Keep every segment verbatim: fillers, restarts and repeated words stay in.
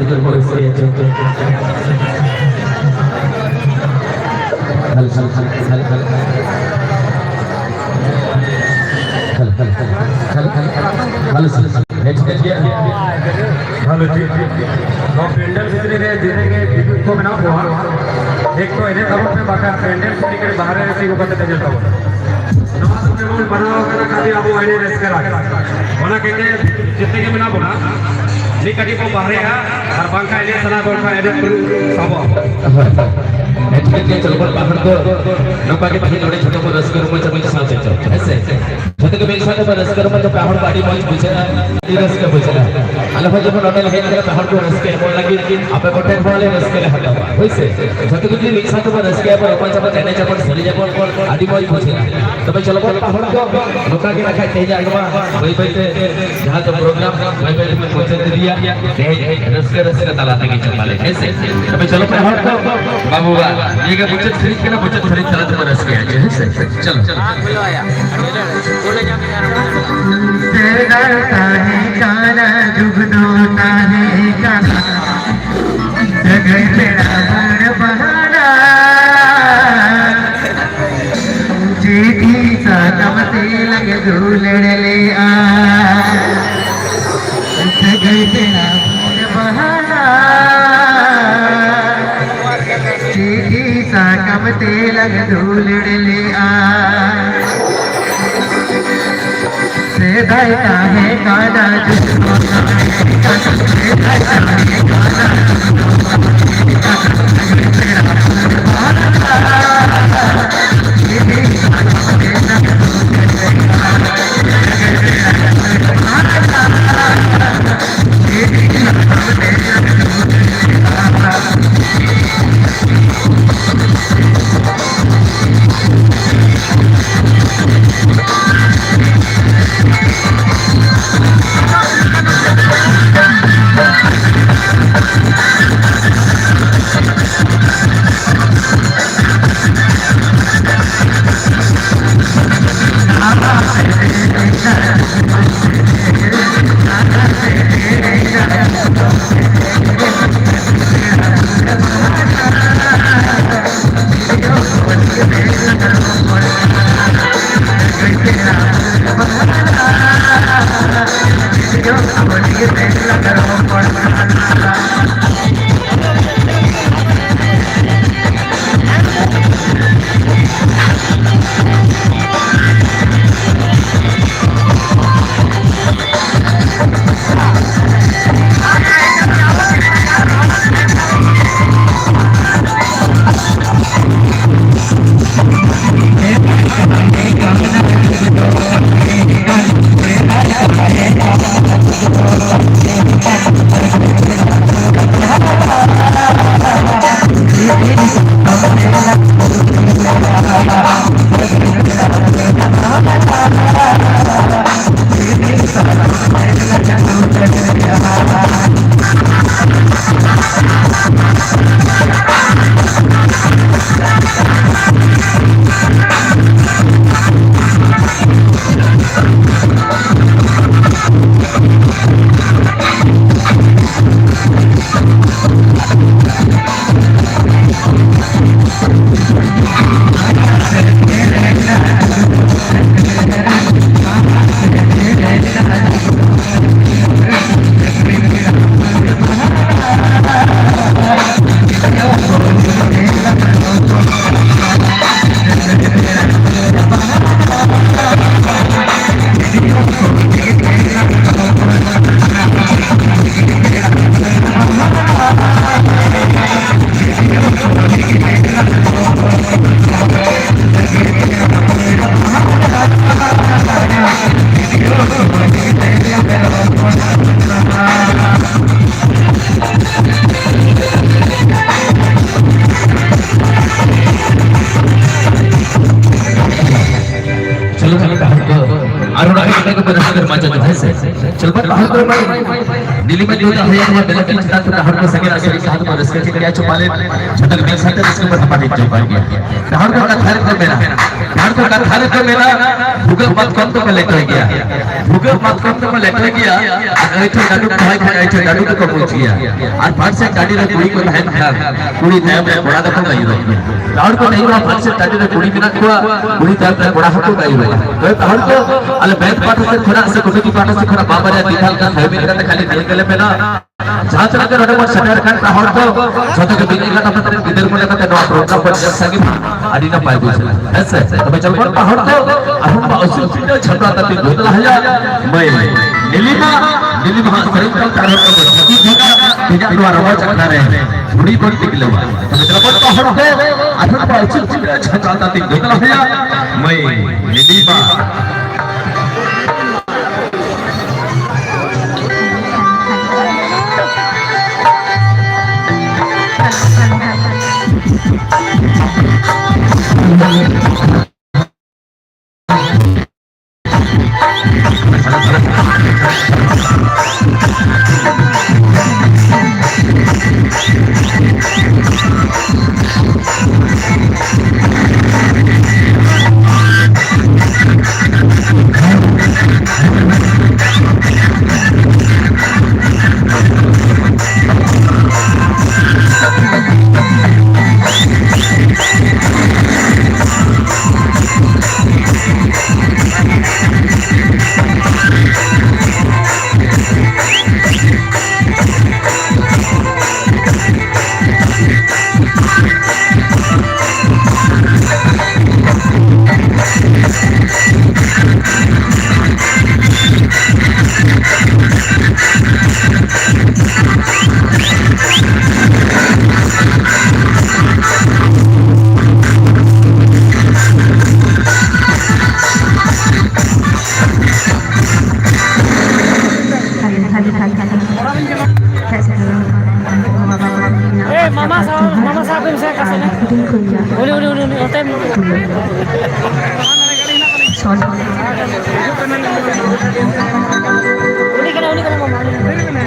Hello, hello, hello, hello. Hello, hello, hello, hello. Hello, hello, hello, hello. Hello, sir, sir. ᱦᱮᱡ ᱠᱟᱛᱮ ᱜᱮ᱾ Hello, ᱴᱷᱤᱠ, ᱴᱷᱤᱠ᱾ ᱱᱚᱣᱟ ᱯᱮᱱᱰᱮᱞ ᱵᱷᱤᱛᱨᱤ ᱨᱮ ᱡᱮᱛᱮ ᱜᱮ ᱫᱤᱠᱩ ᱠᱚ ᱢᱮᱱᱟᱜ ᱠᱚᱣᱟ᱾ ᱮᱠ ᱛᱚ ᱮᱱᱮᱡ ᱛᱟᱵᱚᱱ ᱯᱮ, ᱵᱟᱠᱷᱟᱱ ᱯᱮᱱᱰᱮᱞ ᱠᱷᱚᱱ ᱠᱟᱹᱴᱤᱡ ᱵᱟᱦᱨᱮ ᱨᱮ ᱛᱤᱸᱜᱩ ᱠᱟᱛᱮ ᱯᱮ ᱧᱮᱞ ᱛᱟᱵᱚᱱᱟ᱾ ᱱᱚᱣᱟ ᱫᱚ ᱡᱮᱢᱚᱱ ᱵᱟᱱᱟᱣ ᱠᱟᱱᱟ ᱠᱷᱟᱹᱞᱤ ᱟᱵᱚ ᱮᱱᱮᱡ ᱨᱟᱹᱥᱠᱟᱹ ᱞᱟᱹᱜᱤᱫ᱾ ᱚᱱᱟ ᱠᱟᱹᱴᱤᱡ ᱡᱮᱛᱮ ᱜᱮ ᱢᱮᱱᱟᱜ ᱵᱚᱱᱟ, ᱢᱤᱫ ᱠᱟᱹᱴᱤᱡ ᱵᱚ ᱵᱟᱦᱨᱮᱜᱼᱟ, ᱟᱨ ᱵᱟᱝᱠᱷᱟᱱ ᱮᱱᱮᱡ ᱥᱟᱱᱟ ᱵᱚᱱ ᱠᱷᱟᱱ ᱮᱱᱮᱡ ᱯᱩᱨᱟᱹ ᱥᱟᱵᱚᱜ ᱟᱵᱚ᱾ ᱦᱳᱭ, ᱦᱳᱭ᱾ ᱦᱮᱸ, ᱴᱷᱤᱠ ᱜᱮᱭᱟ, ᱪᱚᱞᱚ ᱵᱚᱱ ᱵᱟᱦᱨ ᱫᱚ ᱱᱚᱝᱠᱟ ᱜᱮ ᱛᱮᱦᱮᱧ ᱱᱚᱰᱮ ᱡᱷᱚᱛᱚ ᱵᱚᱱ ᱨᱟᱹᱥᱠᱟᱹ ᱨᱚᱢᱚᱡᱟ ᱢᱤᱫ ᱥᱟᱶᱛᱮ, ᱪᱚ, ᱦᱮᱸ ᱥᱮ? ᱡᱷᱚᱛᱚ ᱜᱮ ᱢᱤᱫ ᱥᱟᱶᱛᱮ ᱵᱚᱱ ᱨᱟᱹᱥᱠᱟᱹ ᱨᱚᱢᱚᱡᱟ, ᱯᱮ ᱦᱚᱲ ᱠᱚ ᱟᱹᱰᱤ ᱢᱚᱡᱽ ᱵᱩᱡᱷᱟᱹᱜᱼᱟ, ᱟᱹᱰᱤ ᱨᱟᱹᱥᱠᱟᱹ ᱵᱩᱡᱷᱟᱹᱜᱼᱟ᱾ ᱟᱞᱮ ᱦᱚᱸ ᱡᱚᱠᱷᱚᱱ ᱱᱚᱰᱮ ᱞᱮ ᱦᱮᱡ ᱠᱟᱱᱟ, ᱯᱮ ᱦᱚᱲ ᱠᱚ ᱨᱟᱹᱥᱠᱟᱹ ᱮᱢᱚᱜ ᱞᱟᱹᱜᱤᱫ ᱟᱯᱮ ᱠᱚᱴᱷᱮᱱ ᱦᱚᱸ ᱟᱞᱮ ᱨᱟᱹᱥᱠᱟᱹ ᱞᱮ ᱦᱟᱛᱟᱣᱟ, ᱦᱳᱭ ᱥᱮ? ᱡᱷᱚᱛᱚ ᱜᱮ ᱡᱩᱫᱤ ᱢᱤᱫ ᱥᱟᱶ ᱛᱮᱵᱚᱱ ᱨᱟᱹᱥᱠᱟᱹᱭᱟ, ᱵᱚᱱ ᱨᱚᱢᱚᱡᱽ ᱟᱵᱚᱱ, ᱮᱱᱮᱡ ᱟᱵᱚᱱ, ᱥᱮᱨᱮᱧ ᱟᱵᱚᱱ, ᱟᱹᱰᱤ ᱢᱚᱡᱽ ᱵᱩᱡᱷᱟᱹᱜᱼᱟ᱾ ᱛᱚᱵᱮ ᱪᱚᱞᱚ ᱵᱚᱱ ᱯᱮ ᱦᱚᱲ ᱠᱚ ᱱᱚᱝᱠᱟ ᱜᱮ ᱱᱟᱠᱷᱟᱡ ᱛᱮᱦᱮᱧᱟᱜ ᱱᱚᱣᱟ ᱵᱟᱹᱭ ᱵᱟᱹᱭ ᱛᱮ ᱡᱟᱦᱟᱸ ᱫᱚ ᱯᱨᱳᱜᱨᱟᱢ ᱵᱟᱹᱭ ᱵᱟᱹᱭ ᱛᱮᱵᱚᱱ ᱢᱩᱪᱟᱹᱫ ᱤᱫᱤᱭᱟ᱾ ᱛᱮᱦᱮᱧ ᱨᱟᱹᱥᱠᱟᱹ ᱨᱟᱹᱥᱠᱟᱹ ᱛᱟᱞᱟ ᱛᱮᱜᱮ ᱪᱟᱵᱟ ᱞᱮ, ᱦᱮᱸ ᱥᱮ? ᱛᱚᱵᱮ ᱪᱚᱞᱚ ᱯᱮ ᱦᱚᱲ ᱠᱚ, ᱵᱟᱹᱵᱩᱣᱟᱜ ᱱᱤᱭᱟᱹ ᱜᱮ ᱢᱩᱪᱟᱹᱫ ᱥᱮᱨᱮᱧ ᱠᱟᱱᱟ, ᱢᱩᱪᱟᱹᱫ ᱥᱮᱨᱮᱧ ᱛᱟᱞᱟ ᱛᱮᱵᱚᱱ ᱨᱟᱹᱥᱠᱟᱹᱭᱟ, ᱦᱮᱸ ᱥᱮ? ᱪᱚᱞᱚ᱾ ᱥᱮᱫᱟᱭ ᱛᱟᱦᱮᱸ ᱠᱟᱱᱟ, ᱡᱩᱜᱽ ᱫᱚ ᱛᱟᱦᱮᱸ ᱠᱟᱱᱟ, ᱥᱟᱹᱜᱟᱹᱭ ᱯᱮᱲᱟ ᱦᱚᱲ ᱵᱟᱦᱟᱱᱟ᱾ ᱪᱤᱴᱷᱤ ᱥᱟᱠᱟᱢ ᱛᱮᱞᱟᱝ ᱫᱩᱞᱟᱹᱲ ᱞᱮᱜᱼᱟ᱾ ᱥᱟᱹᱜᱟᱹᱭ ᱯᱮᱲᱟ ᱦᱚᱲ ᱵᱟᱦᱟᱱᱟ᱾ ᱪᱤᱴᱷᱤ ᱥᱟᱠᱟᱢ ᱛᱮᱞᱟᱝ ᱫᱩᱞᱟᱹᱲ ᱞᱮᱜᱼᱟ᱾ ᱥᱮᱫᱟᱭ ᱛᱟᱦᱮᱸ ᱠᱟᱱᱟ ᱡᱩᱜᱽ, ᱥᱮᱫᱟᱭ ᱛᱟᱦᱮᱸ ᱠᱟᱱᱟ ᱡᱩᱜᱽ᱾ ᱦᱮᱸ ᱥᱮ? ᱪᱚᱞ ᱵᱟᱝ, ᱰᱟᱦᱟᱨ ᱫᱚ ᱵᱟᱝ, ᱱᱤᱞᱤᱢᱟ ᱡᱳᱫᱟ ᱦᱩᱭ ᱟᱠᱟᱱᱟ, ᱵᱮᱞᱟ ᱠᱤᱱ ᱪᱮᱛᱟᱱ ᱨᱮ ᱰᱟᱦᱟᱨ ᱠᱚ ᱥᱟᱸᱜᱮ ᱟᱥᱮ ᱡᱟᱦᱟᱸ ᱫᱚ ᱨᱟᱹᱥᱠᱟᱹ ᱪᱮᱫ ᱜᱮᱭᱟ ᱪᱚ ᱯᱟᱞᱮᱱ, ᱡᱷᱚᱛᱚ ᱜᱮ ᱢᱤᱫ ᱥᱟᱶᱛᱮ ᱨᱟᱹᱥᱠᱟᱹ ᱵᱚᱱ ᱦᱟᱯᱟᱴᱤᱧ ᱪᱚ ᱠᱟᱜ ᱜᱮᱭᱟ᱾ ᱰᱟᱦᱟᱨ ᱫᱚ ᱠᱟᱛᱷᱟ ᱨᱮᱠᱚ ᱢᱮᱱᱟ, ᱰᱟᱦᱟᱨ ᱫᱚ ᱠᱟᱛᱷᱟ ᱨᱮᱠᱚ ᱢᱮᱱᱟ, ᱵᱷᱩᱜᱟᱹᱜ ᱢᱟᱛᱠᱚᱢ ᱫᱚᱠᱚ ᱞᱮᱴᱚᱭ ᱜᱮᱭᱟ, ᱵᱷᱩᱜᱟᱹᱜ ᱢᱟᱛᱠᱚᱢ ᱫᱚᱠᱚ ᱞᱮᱴᱚᱭ ᱜᱮᱭᱟ, ᱟᱨ ᱟᱹᱭᱴᱷᱟᱹ ᱰᱟᱹᱰᱩ ᱠᱚ ᱦᱚᱭ ᱠᱷᱟᱱ ᱟᱹᱭᱴᱷᱟᱹ ᱰᱟᱹᱰᱩ ᱫᱚᱠᱚ ᱵᱩᱡᱽ ᱜᱮᱭᱟ, ᱟᱨ ᱯᱟᱴ ᱥᱮᱫ ᱰᱟᱹᱰᱤ ᱨᱮ ᱠᱩᱲᱤ ᱠᱚ ᱛᱟᱦᱮᱱ ᱠᱷᱟᱱ, ᱠᱩᱲᱤ ᱛᱟᱭᱚᱢ ᱨᱮ ᱠᱚᱲᱟ ᱫᱚᱠᱚ ᱜᱟᱹᱭᱩᱨᱚᱜ ᱜᱮᱭᱟ᱾ ᱰᱟᱦᱟᱨ ᱠᱚ ᱛᱟᱦᱮᱸ ᱠᱟᱱᱟ, ᱯᱟᱴ ᱥᱮᱫ ᱰᱟᱹᱰᱤ ᱨᱮ ᱠᱩᱲᱤ ᱢᱮᱱᱟᱜ ᱠᱚᱣᱟ, ᱠᱩᱲᱤ ᱛᱟᱭᱚᱢ ᱨᱮ ᱠᱚᱲᱟ ᱦᱚᱸᱠᱚ ᱜᱟᱹᱭᱩᱨᱚᱜᱼᱟ᱾ ᱛᱚᱵᱮ ᱰᱟᱦᱟᱨ ᱫᱚ ᱟᱞᱮ ᱵᱮᱫ ᱯᱟᱴ ᱥᱮᱫ ᱠᱷᱚᱱᱟᱜ ᱥᱮ ᱠᱚᱢᱤᱴᱤ ᱯᱟᱦᱴᱟ ᱥᱮᱫ ᱠᱷᱚᱱᱟᱜ ᱵᱟᱵᱟ ᱨᱮᱭᱟᱜ ᱛᱤ ᱛᱷᱟᱞ ᱠᱟᱱ ᱦᱟᱹᱵᱤᱡ ᱠᱟᱛᱮ ᱠᱷᱟᱹᱞᱤ ᱱᱤᱭᱟᱹ ᱜᱮᱞᱮ ᱢᱮᱱᱟ, ᱡᱟᱦᱟᱸ ᱛᱤᱱᱟᱹᱜ ᱜᱮ ᱱᱚᱰᱮ ᱵᱚᱱ ᱥᱮᱴᱮᱨ ᱟᱠᱟᱱ ᱦᱚᱲ ᱠᱚ, ᱡᱷᱚᱛᱚ ᱜᱮ ᱢᱤᱫ ᱮᱸᱜᱟᱛ ᱟᱯᱟᱛ ᱨᱮᱱ ᱜᱤᱫᱟᱹᱨ ᱠᱚ ᱞᱮᱠᱟᱛᱮ ᱱᱚᱣᱟ ᱯᱨᱳᱜᱨᱟᱢ ᱵᱚᱱ ᱧᱮᱞ ᱥᱟᱸᱜᱮ ᱢᱟ, ᱟᱹᱰᱤ ᱱᱟᱯᱟᱭ ᱵᱩᱡᱷᱟᱹᱜᱼᱟ᱾ ᱦᱮᱸ ᱥᱮ? ᱛᱚᱵᱮ ᱪᱚᱞ ᱵᱚᱱ ᱯᱟᱦᱚᱲ ᱠᱚ, ᱟᱨᱦᱚᱸ ᱵᱟ ᱩᱥᱩᱞ ᱯᱤᱸᱰᱟᱹ ᱪᱷᱟᱛᱟ ᱛᱟᱹᱛᱤ ᱜᱚᱫ ᱞᱟᱦᱟᱭᱟ, ᱢᱟᱹᱭ ᱱᱤᱞᱤᱢᱟ, ᱱᱤᱞᱤᱢᱟ ᱦᱟᱸᱜ ᱥᱮᱨᱮᱧ ᱠᱟᱱ ᱛᱟᱦᱮᱸ ᱠᱚ ᱡᱷᱟᱹᱠᱤ ᱡᱷᱟᱹᱠᱟ, ᱛᱮᱦᱮᱧᱟᱜ ᱱᱚᱣᱟ ᱨᱚᱢᱚᱡᱽ ᱟᱠᱷᱲᱟ ᱨᱮ ᱫᱷᱩᱲᱤ ᱵᱚᱱ ᱴᱤᱠᱞᱟᱹᱣᱟ᱾ ᱛᱚᱵᱮ ᱪᱚᱞ ᱵᱚᱱ ᱯᱟᱦᱚᱲ ᱠᱚ, ᱟᱨᱦᱚᱸ ᱵᱟ ᱩᱥᱩᱞ ᱯᱤᱸᱰᱟᱹ ᱪᱷᱟᱛᱟ ᱛᱟᱹᱛᱤ ᱜᱚᱫ ᱞᱟᱦᱟᱭᱟ, ᱢᱟᱹᱭ ᱱᱤᱞᱤᱢᱟ᱾ ᱮ, ᱢᱟᱢᱟ ᱥᱟᱶ, ᱢᱟᱢᱟ ᱥᱟᱶ ᱠᱚ ᱢᱮᱥᱟ ᱠᱟᱜ ᱥᱮ? ᱩᱱᱤ, ᱩᱱᱤ, ᱩᱱᱤ, ᱩᱱᱤ, ᱚᱱᱛᱮ᱾ ᱩᱱᱤ ᱠᱟᱱᱟ, ᱩᱱᱤ ᱠᱟᱱᱟ, ᱢᱟᱢᱟ, ᱩᱱᱤ ᱠᱟᱱᱟ᱾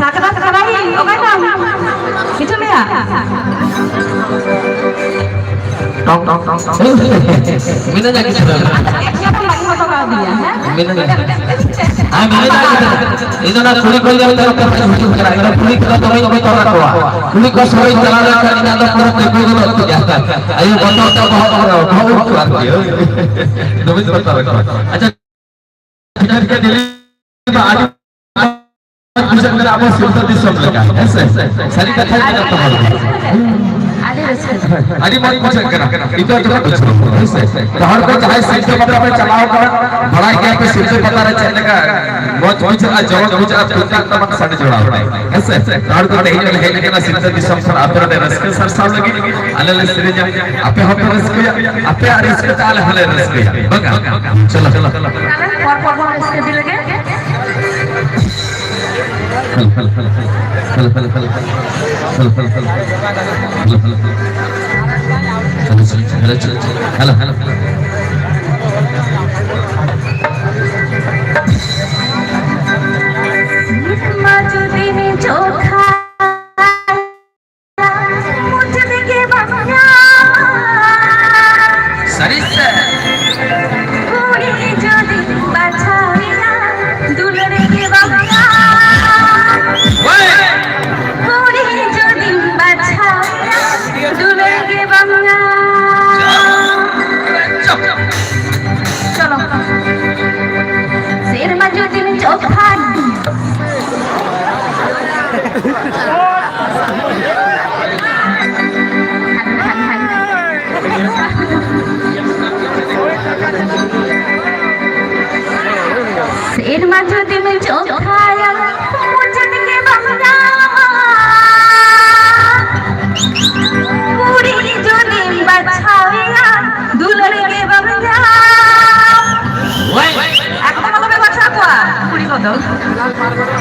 ᱟᱠᱟᱫᱟ ᱠᱟᱱᱟᱭ, ᱚᱠᱟᱭ ᱛᱟᱢ? ᱠᱤᱪᱷᱩ ᱞᱟᱹᱭᱟ? ᱴᱚᱝ, ᱴᱚᱝ, ᱴᱚᱝ, ᱴᱚᱝ᱾ ᱢᱮᱱᱟᱧᱟ ᱠᱤᱪᱷᱩ ᱫᱚ᱾ ᱟᱪᱪᱷᱟ, ᱤᱧ ᱦᱚᱸ ᱵᱟᱹᱧ ᱦᱚᱦᱚ ᱠᱟᱣᱫᱮᱭᱟ, ᱦᱮᱸ? ᱢᱮᱱᱟᱧᱟ᱾ ᱦᱮᱸ, ᱢᱮᱱᱟᱧᱟ ᱠᱤᱪᱷᱩ᱾ ᱤᱧ ᱫᱚ ᱚᱱᱟ ᱠᱩᱲᱤ ᱠᱚ ᱤᱫᱤ ᱠᱟᱛᱮ ᱨᱚᱯᱚᱲ ᱵᱟᱹᱧ ᱵᱩᱡᱷᱟᱹᱣ ᱠᱟᱱᱟ᱾ ᱤᱧ ᱫᱚ ᱠᱩᱲᱤ ᱠᱚᱫᱚ ᱫᱚᱢᱮᱧ ᱵᱚᱛᱚᱨ ᱟᱠᱚᱣᱟ᱾ ᱠᱩᱲᱤ ᱠᱚ ᱥᱚᱸᱜᱮᱧ ᱪᱟᱞᱟᱣ ᱞᱮᱱᱠᱷᱟᱱ ᱤᱧᱟᱹᱜ ᱫᱚ ᱯᱩᱨᱟᱹ ᱛᱤᱸᱜᱩ ᱜᱚᱫᱚᱜ ᱛᱤᱧᱟ᱾ ᱟᱭᱳ ᱵᱚᱛᱚᱨ ᱛᱮ ᱵᱚᱦᱚᱜ, ᱵᱚᱦᱚᱜ ᱩᱵ ᱠᱚ ᱟᱨᱠᱤ᱾ ᱫᱚᱢᱮᱧ ᱵᱚᱛᱚᱨ ᱟᱠᱚᱣᱟ᱾ ᱟᱪᱪᱷᱟ, ᱴᱷᱤᱠ ᱜᱮᱭᱟ, ᱫᱤᱞᱤᱯ ᱫᱟ, ᱟᱹᱰᱤ ᱢᱚᱡᱽ ᱵᱩᱡᱷᱟᱹᱜ ᱠᱟᱱᱟ ᱟᱵᱚ ᱥᱤᱞᱫᱟᱹ ᱫᱤᱥᱚᱢ ᱞᱮᱠᱟ, ᱦᱮᱸ ᱥᱮ? ᱥᱟᱹᱨᱤ ᱠᱟᱛᱷᱟ ᱜᱮ ᱠᱟᱱᱟ ᱛᱟᱵᱚᱱ᱾ ᱟᱹᱰᱤ ᱨᱟᱹᱥᱠᱟᱹ᱾ ᱟᱹᱰᱤ ᱢᱚᱡᱽ ᱵᱩᱡᱷᱟᱹᱜ ᱠᱟᱱᱟ᱾ ᱱᱤᱛᱚᱜ ᱡᱚᱠᱷᱚᱱ ᱵᱩᱡᱷᱟᱹᱣ, ᱦᱮᱸ ᱥᱮ? ᱦᱚᱲ ᱠᱚ ᱡᱟᱦᱟᱸᱭ ᱥᱤᱞᱫᱟᱹ ᱯᱟᱛᱟ ᱯᱮ ᱪᱟᱞᱟᱣ ᱠᱟᱱᱟ, ᱵᱟᱲᱟᱭ ᱜᱮᱭᱟ ᱯᱮ ᱥᱤᱞᱫᱟᱹ ᱯᱟᱛᱟ ᱨᱮ ᱪᱮᱫ ᱞᱮᱠᱟ ᱢᱚᱡᱽ ᱵᱩᱡᱷᱟᱹᱜᱼᱟ, ᱡᱚᱢᱚᱡᱽ ᱵᱩᱡᱷᱟᱹᱜᱼᱟ, ᱛᱩᱢᱫᱟᱜ ᱴᱟᱢᱟᱠ ᱥᱟᱰᱮ ᱡᱚᱲᱟᱣ ᱛᱮ, ᱦᱮᱸ ᱥᱮ? ᱦᱚᱲ ᱠᱚ ᱛᱮᱦᱮᱧ ᱞᱮ ᱦᱮᱡ ᱟᱠᱟᱱᱟ ᱥᱤᱞᱫᱟᱹ ᱫᱤᱥᱚᱢ ᱠᱷᱚᱱ, ᱟᱯᱮ ᱱᱚᱰᱮ ᱨᱟᱹᱥᱠᱟᱹ ᱥᱟᱨᱥᱟᱣ ᱞᱟᱹᱜᱤᱫ᱾ ᱟᱞᱮ ᱞᱮ ᱥᱮᱨᱮᱧᱟ, ᱟᱯᱮ ᱦᱚᱸᱯᱮ ᱨᱟᱹᱥᱠᱟᱹᱭᱟ, ᱟᱯᱮᱭᱟᱜ ᱨᱟᱹᱥᱠᱟᱹ ᱛᱮ ᱟᱞᱮ ᱦᱚᱸᱞᱮ ᱨᱟᱹᱥᱠᱟᱹᱭᱟ᱾ ᱵᱟᱝᱟ? ᱪᱚᱞᱚ, ᱪᱚᱞᱚ᱾ ᱯᱚᱨ ᱯᱚᱨ ᱵᱚᱱ ᱨᱟᱹᱥᱠᱟᱹ ᱤᱫᱤ ᱞᱮᱜᱮ᱾ Hello, hello, hello. ᱢᱟ ᱡᱩᱫᱤ ᱪᱚᱠᱷᱟ ᱢᱩᱪᱟᱹᱫ ᱜᱮ ᱵᱟᱝ ᱧᱟᱢᱟ᱾ ᱥᱟᱹᱨᱤ ᱥᱮ? ᱠᱩᱲᱤ ᱡᱩᱫᱤ ᱵᱟᱪᱷᱟᱣᱮᱭᱟ, ᱫᱩᱞᱟᱹᱲ ᱜᱮ ᱵᱟᱝ ᱧᱟᱢᱟ᱾ ᱦᱳᱭ᱾ ᱠᱩᱲᱤ ᱡᱩᱫᱤ ᱵᱟᱪᱷᱟᱣᱮᱭᱟ, ᱫᱩᱞᱟᱹᱲ ᱜᱮ ᱵᱟᱝ ᱧᱟᱢᱟ᱾ ᱪᱚᱞᱚ᱾ ᱥᱮᱨᱢᱟ ᱡᱩᱫᱤᱢ ᱪᱚᱠᱷᱟᱱ ᱥᱮᱨᱢᱟ ᱡᱩᱫᱤᱢ ᱪᱚᱠᱷᱟᱭᱟ, ᱢᱩᱪᱟᱹᱫ ᱜᱮ ᱵᱟᱢ ᱧᱟᱢᱟ᱾ ᱠᱩᱲᱤ ᱡᱩᱫᱤᱢ ᱵᱟᱪᱷᱟᱣᱮᱭᱟ, ᱫᱩᱞᱟᱹᱲ ᱜᱮ ᱵᱟᱢ ᱧᱟᱢᱟ᱾ ᱮᱠᱫᱚᱢ ᱟᱞᱚᱯᱮ ᱵᱟᱪᱷᱟᱣ ᱠᱚᱣᱟ, ᱠᱩᱲᱤ ᱠᱚᱫᱚ᱾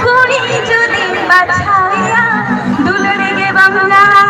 ᱠᱩᱲᱤ ᱡᱩᱫᱤᱢ ᱵᱟᱪᱷᱟᱣᱮᱭᱟ, ᱫᱩᱞᱟᱹᱲ ᱜᱮ ᱵᱟᱢ ᱧᱟᱢᱟ᱾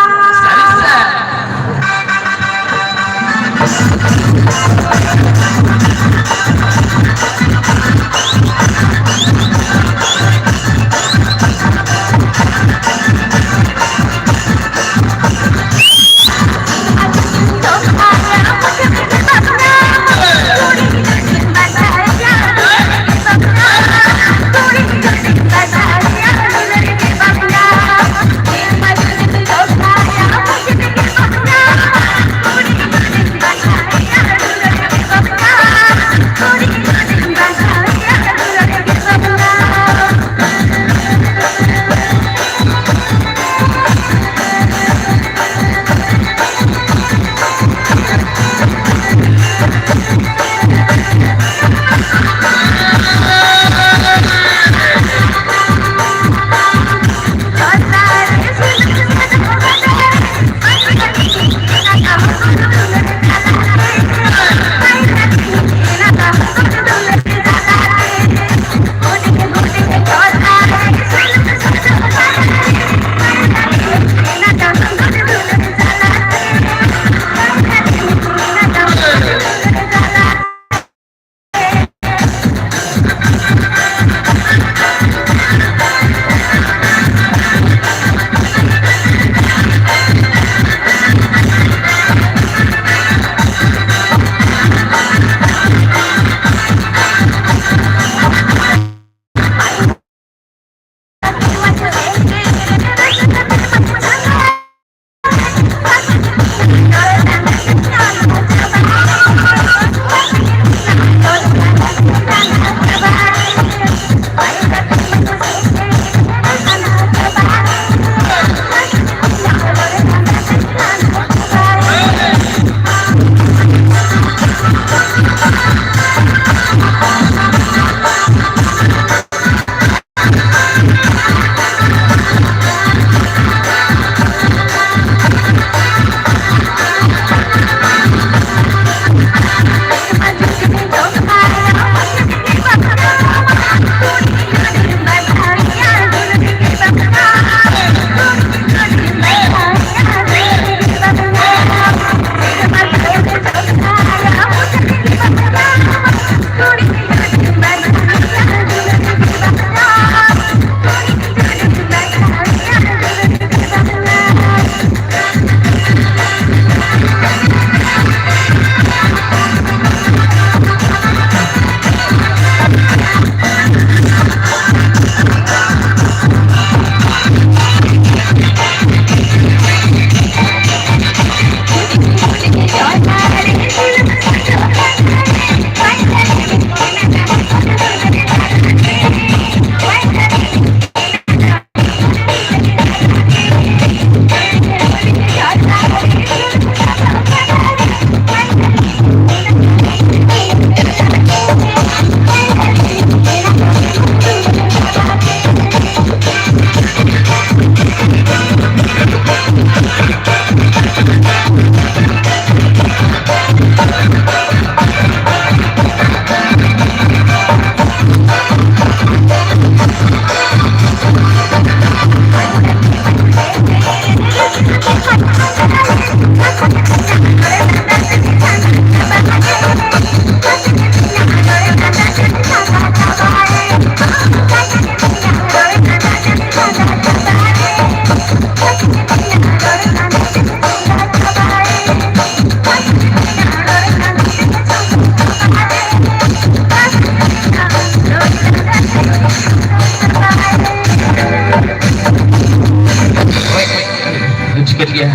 ᱜᱮᱭᱟ᱾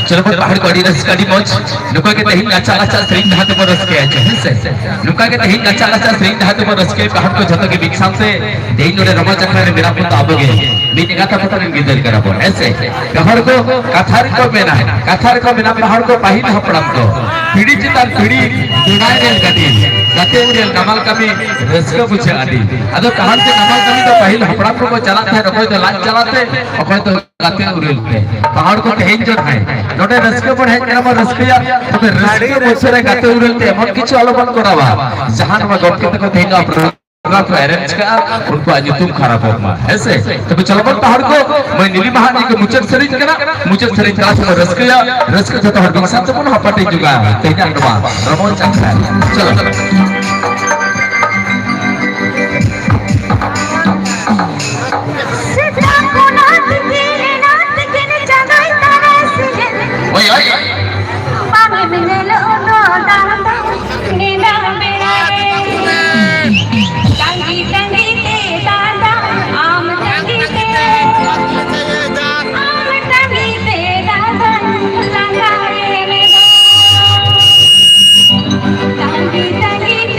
ᱪᱚᱞᱚ ᱵᱚᱱ ᱯᱟᱦᱟᱲ ᱠᱚ ᱟᱹᱰᱤ ᱨᱟᱹᱥᱠᱟᱹ, ᱟᱹᱰᱤ ᱢᱚᱡᱽ᱾ ᱱᱚᱝᱠᱟ ᱜᱮ ᱛᱮᱦᱮᱧ ᱞᱟᱪᱟ ᱞᱟᱪᱟ ᱥᱮᱨᱮᱧ ᱰᱟᱦᱟᱨ ᱛᱮᱵᱚᱱ ᱨᱟᱹᱥᱠᱟᱹᱭᱟ, ᱪᱮ ᱦᱮᱸ ᱥᱮ? ᱱᱚᱝᱠᱟ ᱜᱮ ᱛᱮᱦᱮᱧ ᱞᱟᱪᱟ ᱞᱟᱪᱟ ᱥᱮᱨᱮᱧ ᱰᱟᱦᱟᱨ ᱛᱮᱵᱚᱱ ᱨᱟᱹᱥᱠᱟᱹᱭᱟ, ᱯᱟᱦᱟᱲ ᱠᱚ ᱡᱷᱚᱛᱚ ᱜᱮ ᱢᱤᱫ ᱥᱟᱶᱛᱮ᱾ ᱛᱮᱦᱮᱧ ᱱᱚᱰᱮ ᱨᱚᱢᱚᱡᱽ ᱟᱠᱷᱲᱟ ᱨᱮ ᱢᱮᱱᱟᱜ ᱵᱚᱱ ᱫᱚ ᱟᱵᱚ ᱜᱮ ᱢᱤᱫ ᱮᱸᱜᱟᱛ ᱟᱯᱟᱛ ᱨᱮᱱ ᱜᱤᱫᱟᱹᱨ ᱠᱟᱱᱟ ᱵᱚᱱ, ᱦᱮᱸ ᱥᱮ? ᱯᱟᱦᱟᱲ ᱠᱚ ᱠᱟᱛᱷᱟ ᱨᱮᱠᱚ ᱢᱮᱱᱟ, ᱠᱟᱛᱷᱟ ᱨᱮᱠᱚ ᱢᱮᱱᱟ, ᱯᱟᱦᱟᱲ ᱠᱚ ᱯᱟᱹᱦᱤᱞ ᱦᱟᱯᱲᱟᱢ ᱠᱚ ᱯᱤᱲᱦᱤ ᱪᱮᱛᱟᱱ ᱯᱤᱲᱦᱤ ᱫᱮᱲᱟᱭ ᱧᱮᱞ ᱠᱟᱹᱴᱤᱡ, ᱜᱟᱛᱮ ᱩᱨᱮᱞ ᱱᱟᱢᱟᱞ ᱠᱟᱹᱢᱤ ᱨᱟᱹᱥᱠᱟᱹ ᱵᱩᱡᱷᱟᱹᱜ ᱟᱹᱰᱤ᱾ ᱟᱫᱚ ᱠᱟᱦᱟᱱ ᱛᱮ ᱱᱟᱢᱟᱞ ᱠᱟᱹᱢᱤ ᱫᱚ ᱯᱟᱹᱦᱤᱞ ᱦᱟᱯᱲᱟᱢ ᱠᱚᱠᱚ ᱪᱟᱞᱟᱜ ᱛᱟᱦᱮᱸᱫ, ᱚᱠᱚᱭ ᱫᱚ ᱞᱟᱡ ᱡᱟᱞᱟᱛᱮ, ᱚᱠᱚᱭ ᱫᱚ ᱜᱟᱛᱮ ᱩᱨᱮᱞ ᱛᱮ᱾ ᱯᱟᱦᱟᱲ ᱠᱚ ᱛᱮᱦᱮᱧ ᱡᱚᱦᱟᱨ ᱦᱟᱭ᱾ ᱱᱚᱰᱮ ᱨᱟᱹᱥᱠᱟᱹ ᱵᱚᱱ ᱦᱮᱡ ᱠᱟᱱᱟ, ᱵᱚᱱ ᱨᱟᱹᱥᱠᱟᱹᱭᱟ᱾ ᱛᱚᱵᱮ ᱨᱟᱹᱥᱠᱟᱹ ᱢᱚᱪᱟ ᱨᱮ ᱜᱟᱛᱮ ᱩᱨᱮᱞ ᱛᱮ ᱮᱢᱚᱱ ᱠᱤᱪᱷᱩ ᱟᱞᱚ ᱵᱚᱱ ᱠᱚᱨᱟᱣᱟ, ᱡᱟᱦᱟᱸ ᱱᱚᱣᱟ ᱜᱚᱢᱠᱮ ᱛᱟᱠᱚ ᱛᱮᱦᱮᱧ ᱱᱚᱣᱟ program ᱠᱚ arrange ᱠᱟᱜᱼᱟ, ᱩᱱᱠᱩᱣᱟᱜ ᱧᱩᱛᱩᱢ ᱠᱷᱟᱨᱟᱯᱚᱜ ᱢᱟ, ᱦᱮᱸ ᱥᱮ? ᱛᱚᱵᱮ ᱪᱚᱞᱚ ᱵᱚᱱ ᱯᱟᱦᱟᱲ ᱠᱚ, ᱢᱟᱹᱭ ᱱᱤᱞᱤᱢᱟ ᱦᱟᱸᱜ ᱱᱤᱭᱟᱹ ᱜᱮ ᱢᱩᱪᱟᱹᱫ ᱥᱮᱨᱮᱧ ᱠᱟᱱᱟ, ᱢᱩᱪᱟᱹᱫ ᱥᱮᱨᱮᱧ ᱛᱟᱞᱟ ᱛᱮᱵᱚᱱ ᱨᱟᱹᱥᱠᱟᱹᱭᱟ, ᱨᱟᱹᱥᱠᱟᱹ ᱡᱚᱛᱚ ᱦᱚᱲ ᱢᱤᱫ ᱥᱟᱶ ᱛᱮᱵᱚᱱ ᱦᱟᱯᱟᱴᱤᱧ ᱡᱚᱜᱟ ᱛᱮᱦᱮᱧᱟᱜ ᱱᱚᱣᱟ ᱨᱚᱢᱚᱡᱽ ᱟᱠᱷᱲᱟ᱾ ᱪᱚᱞᱚ᱾ ᱥᱮᱛᱟ ᱠᱷᱚᱱᱟᱜ ᱛᱤᱠᱤᱱ ᱮᱱᱟ, ᱛᱤᱠᱤᱱ ᱪᱟᱸᱫᱚᱭ ᱛᱟᱨᱟᱥ ᱮᱱ᱾ ᱳᱭ, ᱳᱭ᱾ ᱵᱟᱝ ᱮᱢ ᱧᱮᱞᱚᱜ ᱫᱚ ᱫᱟᱫᱟ, ᱧᱤᱫᱟᱹ ᱵᱮᱲᱟ ᱨᱮ᱾ ᱛᱟᱺᱜᱤ ᱛᱟᱺᱜᱤ ᱛᱮ ᱫᱟᱫᱟ, ᱟᱢ ᱛᱟᱺᱜᱤ ᱛᱮ, ᱟᱢ ᱛᱟᱺᱜᱤ ᱛᱮ ᱫᱟᱫᱟ, ᱞᱟᱸᱜᱟ ᱮᱱ ᱫᱚ᱾ ᱛᱟᱺᱜᱤ ᱛᱟᱺᱜᱤ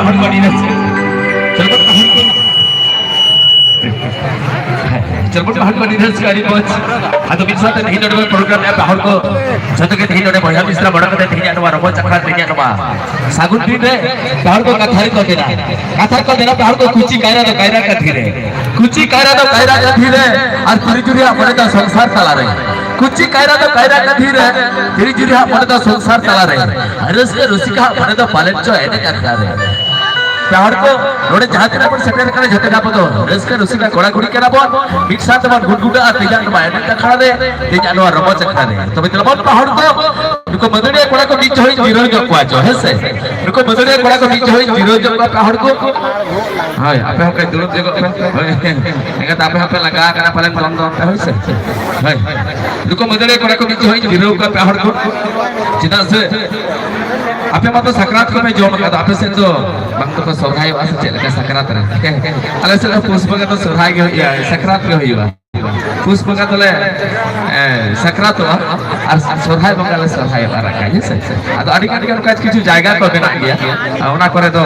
ᱟᱹᱰᱤ ᱨᱟᱹᱥᱠᱟᱹ᱾ ᱪᱚᱨᱵᱚᱱ ᱯᱟᱦᱟᱲ ᱠᱚ, ᱪᱚᱨᱵᱚᱱ ᱯᱟᱦᱟᱲ ᱠᱚ ᱟᱹᱰᱤ ᱨᱟᱹᱥᱠᱟᱹ, ᱟᱹᱰᱤ ᱢᱚᱡᱽ᱾ ᱟᱫᱚ ᱢᱤᱫ ᱥᱟᱶᱛᱮ ᱛᱮᱦᱮᱧ ᱱᱚᱰᱮ ᱵᱚᱱ program ᱮᱫᱟ, ᱯᱟᱦᱟᱲ ᱠᱚ, ᱡᱚᱛᱚ ᱜᱮ ᱛᱮᱦᱮᱧ ᱱᱚᱰᱮ ᱵᱚᱭᱦᱟ ᱢᱤᱥᱨᱟ ᱵᱟᱲᱟ ᱠᱟᱛᱮ ᱛᱮᱦᱮᱧᱟᱜ ᱱᱚᱣᱟ ᱨᱚᱢᱚᱡᱽ ᱟᱠᱷᱲᱟ, ᱛᱮᱦᱮᱧᱟᱜ ᱱᱚᱣᱟ ᱥᱟᱹᱜᱩᱱ ᱫᱤᱱ ᱨᱮ ᱯᱟᱦᱟᱲ ᱠᱚ ᱠᱟᱛᱷᱟ ᱨᱮᱠᱚ ᱢᱮᱱᱟ, ᱠᱟᱛᱷᱟ ᱨᱮᱠᱚ ᱢᱮᱱᱟ, ᱯᱟᱦᱟᱲ ᱠᱚ ᱠᱩᱪᱤ ᱠᱟᱭᱨᱟ ᱫᱚ ᱠᱟᱭᱨᱟ ᱠᱟᱹᱫᱷᱤ ᱨᱮ, ᱠᱩᱪᱤ ᱠᱟᱭᱨᱟ ᱫᱚ ᱠᱟᱭᱨᱟ ᱠᱟᱹᱫᱷᱤ ᱨᱮ, ᱟᱨ ᱛᱤᱨᱤ ᱡᱩᱨᱤᱭᱟᱜ ᱢᱚᱱᱮ ᱫᱚ ᱥᱚᱝᱥᱟᱨ ᱛᱟᱞᱟ ᱨᱮ᱾ ᱠᱩᱪᱤ ᱠᱟᱭᱨᱟ ᱫᱚ ᱠᱟᱭᱨᱟ ᱠᱟᱹᱫᱷᱤ ᱨᱮ, ᱛᱤᱨᱤ ᱡᱩᱨᱤᱭᱟᱜ ᱢᱚᱱᱮ ᱫᱚ ᱥᱚᱝᱥᱟᱨ ᱛᱟᱞᱟ ᱨᱮ᱾ ᱨᱟᱹᱥᱠᱟᱹ ᱨᱩᱥᱤᱠᱟ ᱦᱟᱜ ᱢᱚᱱᱮ ᱫᱚ ᱯᱟᱞᱮᱱ ᱪᱚ ᱮᱱᱮᱡ ᱟᱠᱷᱲᱟ ᱨᱮ᱾ ᱯᱟᱦᱟᱲ ᱠᱚ, ᱱᱚᱰᱮ ᱡᱟᱦᱟᱸ ᱛᱤᱱᱟᱹᱜ ᱵᱚᱱ ᱥᱮᱴᱮᱨ ᱠᱟᱱᱟ, ᱡᱚᱛᱚ ᱟᱵᱚ ᱫᱚ ᱨᱟᱹᱥᱠᱟᱹ ᱨᱩᱥᱤᱠᱟ ᱠᱚᱲᱟ ᱠᱩᱲᱤ ᱠᱟᱱᱟ ᱵᱚᱱ, ᱢᱤᱫ ᱥᱟᱶ ᱛᱮᱵᱚᱱ ᱜᱩᱰᱜᱩᱰᱟᱜᱼᱟ ᱛᱮᱦᱮᱧᱟᱜ ᱱᱚᱣᱟ ᱮᱱᱮᱡ ᱟᱠᱷᱲᱟ ᱨᱮ, ᱛᱮᱦᱮᱧᱟᱜ ᱱᱚᱣᱟ ᱨᱚᱢᱚᱡᱽ ᱟᱠᱷᱲᱟ ᱨᱮ᱾ ᱛᱚᱵᱮ ᱫᱮᱞᱟ ᱵᱚᱱ ᱯᱟᱦᱟᱲ ᱠᱚ, ᱱᱩᱠᱩ ᱢᱟᱹᱫᱟᱹᱲᱤᱭᱟᱹ ᱠᱚᱲᱟ ᱠᱚ ᱢᱤᱫ ᱡᱚᱦᱚᱜ ᱤᱧ ᱡᱤᱨᱟᱹᱣ ᱧᱚᱜ ᱠᱚᱣᱟ ᱪᱚ, ᱦᱮᱸ ᱥᱮ? ᱱᱩᱠᱩ ᱢᱟᱹᱫᱟᱹᱲᱤᱭᱟᱹ ᱠᱚᱲᱟ ᱠᱚ ᱢᱤᱫ ᱡᱚᱦᱚᱜ ᱤᱧ ᱡᱤᱨᱟᱹᱣ ᱧᱚᱜ ᱠᱚᱣᱟ ᱯᱟᱦᱟᱲ ᱠᱚ᱾ ᱦᱳᱭ, ᱟᱯᱮ ᱦᱚᱸ ᱠᱟᱹᱡ ᱫᱩᱲᱩᱵ ᱧᱚᱜᱚᱜ ᱯᱮ᱾ ᱦᱳᱭ, ᱮᱱᱠᱷᱟᱱ ᱟᱯᱮ ᱦᱚᱸᱯᱮ ᱞᱟᱸᱜᱟ ᱟᱠᱟᱱᱟ ᱯᱟᱞᱮᱱ ᱫᱚᱱ ᱫᱚᱱ ᱛᱮ, ᱦᱳᱭ ᱥᱮ? ᱦᱳᱭ, ᱱᱩᱠᱩ ᱢᱟᱹᱫᱟᱹᱲᱤᱭᱟᱹ ᱠᱚᱲᱟ ᱠᱚ ᱢᱤᱫ ᱡᱚᱦᱚᱜ ᱤᱧ ᱡᱤᱨᱟᱹᱣ ᱠᱚᱣᱟ ᱯᱟᱦᱟᱲ ᱠᱚ᱾ ᱪᱮᱫᱟᱜ ᱥᱮ ᱟᱯᱮ ᱢᱟᱛᱚ ᱥᱟᱠᱨᱟᱛ ᱠᱚᱯᱮ ᱡᱚᱢ ᱟᱠᱟᱫᱟ, ᱟᱯᱮ ᱥᱮᱫ ᱫᱚ ᱵᱟᱝ ᱫᱚᱠᱚ ᱥᱚᱨᱦᱟᱭᱚᱜᱼᱟ ᱥᱮ ᱪᱮᱫ ᱞᱮᱠᱟ ᱥᱟᱠᱨᱟᱛ ᱨᱮ? ᱟᱞᱮ ᱥᱮᱫ ᱫᱚ ᱯᱩᱥ ᱵᱚᱸᱜᱟ ᱫᱚ ᱥᱚᱨᱦᱟᱭ ᱜᱮ ᱦᱩᱭᱩᱜᱼᱟ, ᱥᱟᱠᱨᱟᱛ ᱜᱮ ᱦᱩᱭᱩᱜᱼᱟ᱾ ᱯᱩᱥ ᱵᱚᱸᱜᱟ ᱫᱚᱞᱮ, ᱮ, ᱥᱟᱠᱨᱟᱛᱚᱜᱼᱟ ᱟᱨ ᱥᱚᱨᱦᱟᱭ ᱵᱚᱸᱜᱟ ᱞᱮ ᱥᱚᱨᱦᱟᱭᱚᱜᱼᱟ, ᱨᱟᱠᱟᱡ, ᱦᱮᱸ ᱥᱮ? ᱟᱫᱚ ᱟᱹᱰᱤ ᱜᱟᱱ ᱜᱮ ᱚᱱᱠᱟ ᱠᱤᱪᱷᱩ ᱡᱟᱭᱜᱟ ᱠᱚ ᱢᱮᱱᱟᱜ ᱜᱮᱭᱟ, ᱚᱱᱟ ᱠᱚᱨᱮ ᱫᱚ,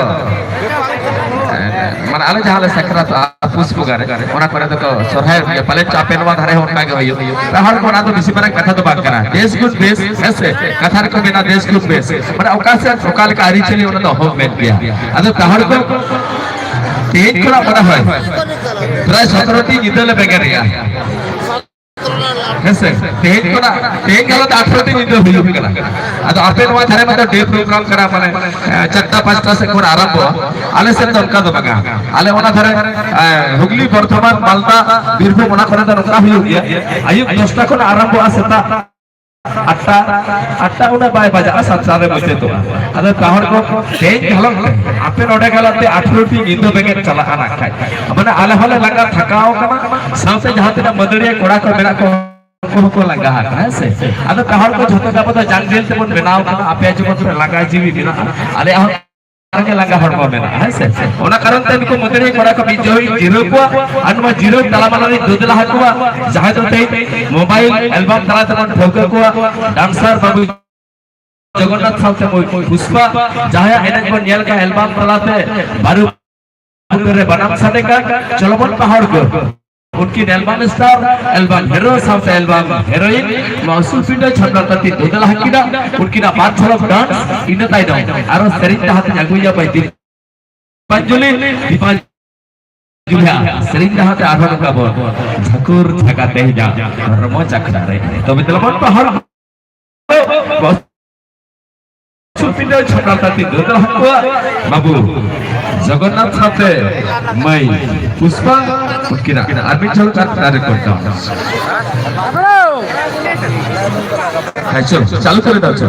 ᱮ, ᱢᱟᱱᱮ ᱟᱞᱮ ᱡᱟᱦᱟᱸ ᱞᱮ ᱥᱟᱠᱨᱟᱛᱚᱜᱼᱟ ᱯᱩᱥ ᱵᱚᱸᱜᱟ ᱨᱮ, ᱚᱱᱟ ᱠᱚᱨᱮ ᱫᱚᱠᱚ ᱥᱚᱨᱦᱟᱭᱚᱜ ᱜᱮᱭᱟ᱾ ᱯᱟᱞᱮ ᱪᱚ ᱟᱯᱮ ᱱᱚᱣᱟ ᱫᱷᱟᱨᱮ ᱦᱚᱸ ᱚᱱᱠᱟ ᱜᱮ ᱦᱩᱭᱩᱜ᱾ ᱯᱟᱦᱟᱲ ᱠᱚ, ᱚᱱᱟ ᱫᱚ ᱵᱮᱥᱤ ᱢᱟᱨᱟᱝ ᱠᱟᱛᱷᱟ ᱫᱚ ᱵᱟᱝ ᱠᱟᱱᱟ, ᱫᱮᱥ ᱜᱩᱱ ᱵᱮᱥ, ᱦᱮᱸ ᱥᱮ? ᱠᱟᱛᱷᱟ ᱨᱮᱠᱚ ᱢᱮᱱᱟ ᱫᱮᱥ ᱜᱩᱱ ᱵᱮᱥ, ᱢᱟᱱᱮ ᱚᱠᱟ ᱥᱮᱫ ᱚᱠᱟ ᱞᱮᱠᱟ ᱟᱹᱨᱤᱪᱟᱹᱞᱤ, ᱚᱱᱟ ᱫᱚ ᱚᱦᱚᱢ ᱢᱮᱱ ᱠᱮᱭᱟ᱾ ᱟᱫᱚ ᱯᱟᱦᱟᱲ ᱠᱚ ᱛᱮᱦᱮᱧ ᱠᱷᱚᱱᱟᱜ ᱢᱚᱱᱮ ᱦᱚᱭ ᱯᱨᱟᱭ ᱥᱚᱛᱨᱚ ᱴᱤ ᱧᱤᱫᱟᱹ ᱞᱮ ᱵᱮᱸᱜᱮᱫ ᱮᱜᱼᱟ᱾ ᱦᱮᱸ ᱥᱮ? ᱛᱮᱦᱮᱧ ᱠᱷᱚᱱᱟᱜ, ᱛᱮᱦᱮᱧ ᱜᱟᱞᱚᱪ ᱟᱴᱷᱨᱚ ᱴᱤ ᱧᱤᱫᱟᱹ ᱦᱩᱭᱩᱜ ᱠᱟᱱᱟ᱾ ᱟᱫᱚ ᱟᱯᱮ ᱱᱚᱣᱟ ᱫᱷᱟᱨᱮ ᱢᱟ ᱰᱮ ᱯᱨᱳᱜᱨᱟᱢ ᱠᱟᱱᱟ, ᱢᱟᱱᱮ, ᱮ, ᱪᱟᱨᱴᱟ ᱯᱟᱸᱪᱴᱟ ᱥᱮᱫ ᱠᱷᱚᱱ ᱟᱨᱟᱢᱵᱷᱚᱜᱼᱟ᱾ ᱟᱞᱮ ᱥᱮᱫ ᱫᱚ ᱚᱱᱠᱟ ᱫᱚ ᱵᱟᱝᱟ᱾ ᱟᱞᱮ ᱚᱱᱟ ᱫᱷᱟᱨᱮ, ᱮ, ᱦᱩᱜᱽᱞᱤ, ᱵᱚᱨᱫᱷᱚᱢᱟᱱ, ᱢᱟᱞᱫᱟ, ᱵᱤᱨᱵᱷᱩᱢ, ᱚᱱᱟ ᱠᱚᱨᱮ ᱫᱚ ᱱᱚᱝᱠᱟ ᱦᱩᱭᱩᱜ ᱜᱮᱭᱟ᱾ ᱟᱹᱭᱩᱵ ᱫᱚᱥᱴᱟ ᱠᱷᱚᱱ ᱟᱨᱟᱢᱵᱷᱚᱜᱼᱟ, ᱥᱮᱛᱟᱜ ᱟᱴᱴᱟ, ᱟᱴᱴᱟ ᱩᱱᱟᱹᱜ ᱵᱟᱭ ᱵᱟᱡᱟᱜᱼᱟ, ᱥᱟᱛᱴᱟ ᱨᱮ ᱢᱩᱪᱟᱹᱫᱚᱜᱼᱟ᱾ ᱟᱫᱚ ᱯᱟᱦᱟᱲ ᱠᱚ ᱛᱮᱦᱮᱧ ᱜᱷᱟᱞᱚᱜ ᱯᱮ, ᱟᱯᱮ ᱱᱚᱰᱮ ᱜᱷᱟᱞᱚᱜ ᱛᱮ ᱟᱴᱷᱨᱚ ᱴᱤ ᱧᱤᱫᱟᱹ ᱵᱮᱸᱜᱮᱫ ᱪᱟᱞᱟᱜᱼᱟ ᱱᱟᱜ ᱠᱷᱟᱡ᱾ ᱢᱟᱱᱮ ᱟᱞᱮ ᱦᱚᱸᱞᱮ ᱞᱟᱸᱜᱟ ᱛᱷᱟᱠᱟᱣ ᱟᱠᱟᱱᱟ, ᱥᱟᱶᱛᱮ ᱡᱟᱦᱟᱸ ᱛᱤᱱᱟᱹᱜ ᱢᱟᱹᱫᱟᱹᱲᱤᱭᱟᱹ ᱠᱚᱲᱟ ᱠᱚ ᱢᱮᱱᱟᱜ ᱠᱚᱣᱟ, ᱩᱱᱠᱩ ᱦᱚᱸᱠᱚ ᱞᱟᱸᱜᱟ ᱟᱠᱟᱱᱟ, ᱦᱮᱸ ᱥᱮ? ᱟᱫᱚ ᱯᱟᱦᱟᱲ ᱠᱚ ᱡᱷᱚᱛᱚ ᱜᱮ ᱟᱵᱚ ᱫᱚ ᱡᱟᱝ ᱡᱮᱞ ᱛᱮᱵᱚᱱ ᱵᱮᱱᱟᱣ ᱟᱠᱟᱱᱟ, ᱟᱯᱮᱭᱟᱜ ᱡᱮᱢᱚᱱ ᱯᱮ ᱞᱟᱸᱜᱟ ᱡᱤᱣᱤ ᱢᱮᱱᱟᱜᱼᱟ, ᱟᱞᱮᱭᱟᱜ ᱦᱚᱸ ᱜᱮ ᱞᱟᱸᱜᱟ ᱦᱚᱲᱢᱚ ᱢᱮᱱᱟᱜᱼᱟ, ᱦᱮᱸ ᱥᱮ? ᱚᱱᱟ ᱠᱟᱨᱚᱱ ᱛᱮ ᱱᱩᱠᱩ ᱢᱟᱹᱫᱟᱹᱲᱤᱭᱟᱹ ᱠᱚᱲᱟ ᱠᱚ ᱢᱤᱫ ᱡᱤᱨᱟᱹᱣ ᱠᱚᱣᱟ, ᱟᱨ ᱱᱚᱣᱟ ᱡᱤᱨᱟᱹᱣ ᱛᱟᱞᱟ ᱢᱟᱞᱟ ᱨᱮ ᱫᱩᱫᱽᱞᱟ ᱦᱟᱠᱚᱣᱟ, ᱡᱟᱦᱟᱸᱭ ᱫᱚ ᱛᱮᱦᱮᱧ ᱢᱳᱵᱟᱭᱤᱞ ᱮᱞᱵᱟᱢ ᱛᱟᱞᱟ ᱛᱮᱵᱚᱱ ᱴᱷᱟᱹᱣᱠᱟᱹ ᱠᱚᱣᱟ, ᱰᱟᱱᱥᱟᱨ ᱵᱟᱹᱵᱩ ᱡᱚᱜᱚᱱᱱᱟᱛᱷ ᱥᱟᱶᱛᱮ ᱢᱟᱹᱭ ᱯᱩᱥᱯᱟ, ᱡᱟᱦᱟᱸᱭᱟᱜ ᱮᱱᱮᱡ ᱵᱚᱱ ᱧᱮᱞ ᱠᱟᱜ ᱮᱞᱵᱟᱢ ᱛᱟᱞᱟᱛᱮ ᱵᱟᱨᱩ ᱨᱮ ᱵᱟᱱᱟᱢ ᱥᱟᱰᱮ ᱠᱟᱱ, ᱪᱚᱞᱚ ᱵᱚᱱ ᱯᱟᱦᱚᱲ ᱜᱚᱫ᱾ ᱩᱱᱠᱤᱱ ᱮᱞᱵᱟᱢ ᱥᱴᱟᱨ, ᱮᱞᱵᱟᱢ ᱦᱤᱨᱳ ᱥᱟᱶᱛᱮ ᱮᱞᱵᱟᱢ ᱦᱤᱨᱳᱭᱤᱱ, ᱱᱚᱣᱟ ᱩᱥᱩᱞ ᱯᱤᱸᱰᱟᱹ ᱪᱷᱟᱯᱨᱟ ᱛᱟᱹᱛᱤ ᱫᱩᱫᱟᱞᱟ ᱦᱟᱹᱠᱤᱱᱟᱜ ᱩᱱᱠᱤᱱᱟᱜ ᱵᱟᱨ ᱡᱷᱚᱞᱚᱠ ᱰᱟᱱᱥ, ᱤᱱᱟᱹ ᱛᱟᱭᱱᱚᱢ ᱟᱨᱚ ᱥᱮᱨᱮᱧ ᱰᱟᱦᱟᱨ ᱛᱮᱧ ᱟᱹᱜᱩᱭᱟ ᱵᱟᱭ ᱫᱤᱯᱟᱧᱡᱚᱞᱤ, ᱫᱤᱯᱟᱧᱡᱚᱞᱤ ᱥᱮᱨᱮᱧ ᱰᱟᱦᱟᱨ ᱛᱮ ᱟᱨᱦᱚᱸ ᱱᱚᱝᱠᱟ ᱵᱚᱱ ᱡᱷᱟᱹᱠᱩᱨ ᱡᱷᱟᱠᱟ ᱛᱮᱦᱮᱧᱟ ᱨᱚᱢᱚᱡᱽ ᱟᱠᱷᱲᱟ ᱨᱮ᱾ ᱛᱚᱵᱮ ᱫᱮᱞᱟ ᱵᱚᱱ ᱯᱟᱦᱚᱲ ᱥᱩᱯᱤᱱᱫᱟᱹ ᱪᱷᱟᱯᱨᱟ ᱛᱟᱹᱛᱤ ᱫᱚ ᱦᱟᱹᱠᱩᱣᱟᱜ ᱵᱟᱹᱵᱩ ᱡᱚᱜᱚᱱᱱᱟᱛᱷ ᱥᱟᱶᱛᱮ ᱢᱟᱹᱭ ᱯᱩᱥᱯᱟ ᱩᱱᱠᱤᱱᱟᱜ ᱟᱨ ᱢᱤᱫ ᱡᱷᱚᱞᱚᱠ ᱟᱨ ᱫᱟᱨᱮ ᱠᱚ ᱫᱚ᱾ ᱦᱮᱸ, ᱪᱚ, ᱪᱟᱞᱩ ᱠᱚᱨᱮ ᱫᱟᱣ, ᱪᱚ᱾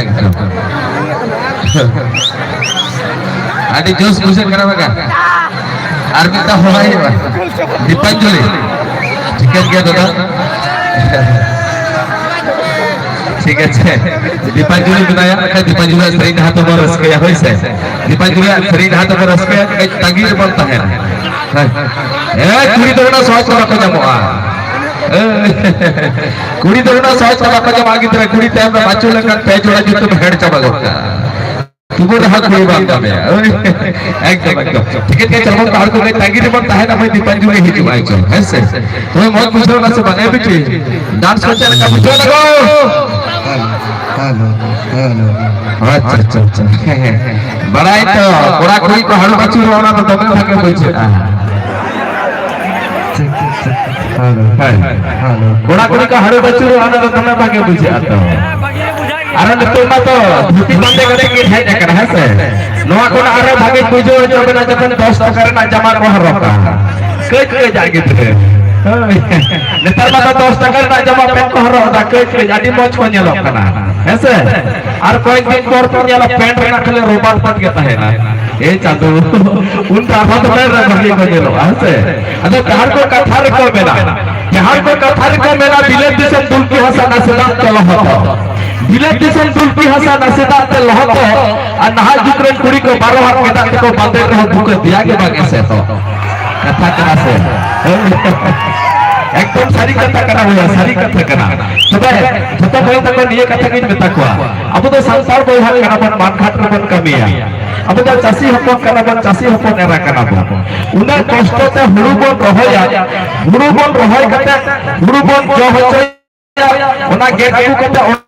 ᱮᱠᱫᱚᱢ᱾ ᱟᱹᱰᱤ ᱡᱳᱥ ᱵᱩᱡᱷᱟᱹᱜ ᱠᱟᱱᱟ ᱵᱟᱝᱟ? ᱟᱨ ᱢᱤᱫ ᱫᱷᱟᱣ ᱦᱚᱦᱚᱭ ᱦᱩᱭᱩᱜᱼᱟ᱾ ᱫᱤᱯᱟᱧᱡᱚᱞᱤ᱾ ᱴᱷᱤᱠᱟᱹᱱ ᱜᱮᱭᱟ ᱫᱟᱫᱟ᱾ ᱴᱷᱤᱠ ᱟᱪᱷᱮ᱾ ᱫᱤᱯᱟᱧᱡᱚᱞᱤ ᱢᱮᱱᱟᱭᱟ, ᱢᱮᱱᱠᱷᱟᱱ ᱫᱤᱯᱟᱧᱡᱚᱞᱤ ᱥᱮᱨᱮᱧ ᱰᱟᱦᱟᱨ ᱛᱮᱵᱚᱱ ᱨᱟᱹᱥᱠᱟᱹᱭᱟ, ᱦᱳᱭ ᱥᱮ? ᱫᱤᱯᱟᱧᱡᱚᱞᱤᱭᱟᱜ ᱥᱮᱨᱮᱧ ᱰᱟᱦᱟᱨ ᱛᱮᱵᱚᱱ ᱨᱟᱹᱥᱠᱟᱹᱭᱟ, ᱠᱟᱹᱡ ᱛᱟᱺᱜᱤ ᱨᱮᱵᱚᱱ ᱛᱟᱦᱮᱱᱟ᱾ ᱦᱮᱸ᱾ ᱮ, ᱠᱩᱲᱤ ᱫᱚ ᱩᱱᱟᱹᱜ ᱥᱚᱦᱚᱡ ᱛᱮ ᱵᱟᱠᱚ ᱧᱟᱢᱚᱜᱼᱟ᱾ ᱮ, ᱠᱩᱲᱤ ᱫᱚ ᱩᱱᱟᱹᱜ ᱥᱚᱦᱚᱡ ᱛᱮ ᱵᱟᱠᱚ ᱧᱟᱢᱚᱜᱼᱟ, ᱜᱤᱫᱽᱨᱟᱹ᱾ ᱠᱩᱲᱤ ᱛᱟᱭᱚᱢ ᱨᱮ ᱵᱟᱹᱪᱩᱜ ᱞᱮᱱᱠᱷᱟᱱ ᱯᱮ ᱡᱚᱲᱟ ᱡᱩᱛᱟᱹᱢ ᱦᱮᱲ ᱪᱟᱵᱟ ᱜᱚᱫ ᱠᱟᱜᱼᱟ᱾ ᱛᱩᱵᱩ ᱨᱮᱦᱚᱸ ᱠᱩᱲᱤ ᱵᱟᱢ ᱧᱟᱢᱮᱭᱟ᱾ ᱮᱠᱫᱚᱢ, ᱮᱠᱫᱚᱢ᱾ ᱴᱷᱤᱠ ᱜᱮᱭᱟ, ᱪᱚᱞᱚᱱ ᱛᱟᱦᱚᱞᱮ ᱠᱚ ᱛᱟᱺᱜᱤ ᱨᱮᱵᱚᱱ ᱛᱟᱦᱮᱱᱟ, ᱢᱟᱹᱭ ᱫᱤᱯᱟᱧᱡᱚᱞᱤ ᱦᱤᱡᱩᱜ ᱟᱭ ᱪᱚ, ᱦᱮᱸ ᱥᱮ? ᱛᱚᱵᱮ ᱢᱚᱡᱽ ᱵᱩᱡᱷᱟᱹᱣ ᱮᱱᱟ ᱥᱮ ᱵᱟᱝ? ᱮ ᱵᱤᱴᱤ, ᱰᱟᱱᱥ ᱠᱚ ᱪᱮᱫ ᱞᱮᱠᱟ ᱵᱩᱡᱷᱟᱹᱣ ᱮᱱᱟ ᱜᱚ? Hello, hello, hello. ᱟᱪᱪᱷᱟ, ᱟᱪᱪᱷᱟ, ᱟᱪᱪᱷᱟ᱾ ᱦᱮᱸ, ᱦᱮᱸ᱾ ᱵᱟᱲᱟᱭ ᱛᱚ, ᱠᱚᱲᱟ ᱠᱩᱲᱤ ᱠᱚ ᱦᱟᱹᱲᱩᱵ ᱟᱹᱪᱩᱨᱚᱜᱼᱟ, ᱚᱱᱟ ᱫᱚ ᱫᱚᱢᱮ ᱵᱷᱟᱜᱮ ᱵᱩᱡᱷᱟᱹᱜᱼᱟ᱾ ᱦᱮᱸ᱾ ᱠᱚᱲᱟ ᱠᱩᱲᱤ ᱠᱚ ᱦᱟᱹᱲᱩᱵ ᱟᱹᱪᱩᱨᱚᱜᱼᱟ, ᱚᱱᱟ ᱫᱚ ᱫᱚᱢᱮ ᱵᱷᱟᱜᱮ ᱵᱩᱡᱷᱟᱹᱜᱼᱟ ᱛᱚ᱾ ᱟᱨ ᱱᱤᱛᱚᱜ ᱢᱟ ᱛᱚ ᱫᱷᱩᱛᱤ ᱵᱟᱸᱫᱮ ᱠᱟᱛᱮ ᱜᱮ ᱦᱮᱡ ᱟᱠᱟᱱᱟ, ᱦᱮᱸ ᱥᱮ? ᱱᱚᱣᱟ ᱠᱷᱚᱱ ᱟᱨᱚ ᱵᱷᱟᱜᱮ ᱵᱩᱡᱷᱟᱹᱣ ᱦᱚᱪᱚ ᱵᱮᱱᱟ ᱡᱚᱠᱷᱚᱱ ᱫᱚᱥ ᱴᱟᱠᱟ ᱨᱮᱱᱟᱜ ᱡᱟᱢᱟ ᱠᱚ ᱦᱚᱨᱚᱜᱟ᱾ ᱠᱟᱹᱡ ᱠᱟᱹᱡ ᱟᱜ ᱜᱤᱫᱽᱨᱟᱹ᱾ ᱦᱳᱭ᱾ ᱱᱮᱛᱟᱨ ᱢᱟ ᱫᱚ ᱫᱚᱥ ᱴᱟᱠᱟ ᱨᱮᱱᱟᱜ ᱡᱟᱢᱟ ᱯᱮᱱᱴ ᱠᱚ ᱦᱚᱨᱚᱜ ᱮᱫᱟ, ᱠᱟᱹᱡ ᱠᱟᱹᱡ ᱟᱹᱰᱤ ᱢᱚᱡᱽ ᱠᱚ ᱧᱮᱞᱚᱜ ᱠᱟᱱᱟ, ᱦᱮᱸ ᱥᱮ? ᱟᱨ ᱠᱚᱭᱮᱠ ᱫᱤᱱ ᱯᱚᱨ ᱯᱮ ᱧᱮᱞᱟ ᱯᱮᱱᱴ ᱨᱮᱱᱟᱜ ᱠᱷᱟᱹᱞᱤ ᱨᱚᱵᱟᱨ ᱯᱟᱴ ᱜᱮ ᱛᱟᱦᱮᱱᱟ᱾ ᱮ ᱪᱟᱸᱫᱚ, ᱩᱱ ᱫᱚ ᱟᱨᱦᱚᱸ ᱫᱚᱢᱮ ᱵᱷᱟᱜᱮ ᱠᱚ ᱧᱮᱞᱚᱜᱼᱟ, ᱦᱮᱸ ᱥᱮ? ᱟᱫᱚ ᱡᱟᱦᱟᱸ ᱠᱚ ᱠᱟᱛᱷᱟ ᱨᱮᱠᱚ ᱢᱮᱱᱟ, ᱡᱟᱦᱟᱸ ᱠᱚ ᱠᱟᱛᱷᱟ ᱨᱮᱠᱚ ᱢᱮᱱᱟ, ᱵᱤᱞᱟᱹᱛ ᱫᱤᱥᱚᱢ ᱫᱩᱞᱠᱤ ᱦᱟᱥᱟ ᱱᱟᱥᱮ ᱫᱟᱜ ᱛᱮ ᱞᱚᱦᱚᱫᱚᱜ᱾ ᱵᱤᱞᱟᱹᱛ ᱫᱤᱥᱚᱢ ᱫᱩᱞᱠᱤ ᱦᱟᱥᱟ ᱱᱟᱥᱮ ᱫᱟᱜ ᱛᱮ ᱞᱚᱦᱚᱫᱚᱜ᱾ ᱟᱨ ᱱᱟᱦᱟᱜ ᱡᱩᱜᱽ ᱨᱮᱱ ᱠᱩᱲᱤ ᱠᱚ ᱵᱟᱨᱚ ᱦᱟᱛ ᱜᱮᱸᱫᱟᱜ ᱛᱮᱠᱚ ᱵᱟᱸᱫᱮ ᱨᱮᱦᱚᱸ ᱵᱩᱠᱟᱹ ᱫᱮᱭᱟ ᱜᱮ ᱵᱟᱝ ᱮᱥᱮᱫᱚᱜ᱾ ᱠᱟᱛᱷᱟ ᱠᱟᱱᱟ ᱥᱮ? ᱮᱠᱫᱚᱢ ᱥᱟᱹᱨᱤ ᱠᱟᱛᱷᱟ ᱠᱟᱱᱟ ᱵᱚᱭᱦᱟ, ᱥᱟᱹᱨᱤ ᱠᱟᱛᱷᱟ ᱠᱟᱱᱟ᱾ ᱛᱚᱵᱮ ᱡᱷᱚᱛᱚ ᱵᱚᱭᱦᱟ ᱛᱟᱠᱚ ᱱᱤᱭᱟᱹ ᱠᱟᱛᱷᱟ ᱜᱤᱧ ᱢᱮᱛᱟ ᱠᱚᱣᱟ, ᱟᱵᱚ ᱫᱚ ᱥᱟᱱᱛᱟᱲ ᱵᱚᱭᱦᱟ ᱠᱟᱱᱟ ᱵᱚᱱ, ᱢᱟᱱ ᱜᱷᱟᱴ ᱨᱮᱵᱚᱱ ᱠᱟᱹᱢᱤᱭᱟ, ᱟᱵᱚ ᱫᱚ ᱪᱟᱹᱥᱤ ᱦᱚᱯᱚᱱ ᱠᱟᱱᱟ ᱵᱚᱱ, ᱪᱟᱹᱥᱤ ᱦᱚᱯᱚᱱ ᱮᱨᱟ ᱠᱟᱱᱟ ᱵᱚᱱ᱾ ᱩᱱᱟᱹᱜ ᱠᱚᱥᱴᱚ ᱛᱮ ᱦᱩᱲᱩ ᱵᱚᱱ ᱨᱚᱦᱚᱭᱟ, ᱦᱩᱲᱩ ᱵᱚᱱ ᱨᱚᱦᱚᱭ ᱠᱟᱛᱮ ᱦᱩᱲᱩ ᱵᱚᱱ ᱡᱚ ᱦᱚᱪᱚᱭᱟ, ᱚᱱᱟ ᱜᱮᱫ ᱟᱹᱜᱩ ᱠᱟᱛᱮ ᱚᱲᱟᱜ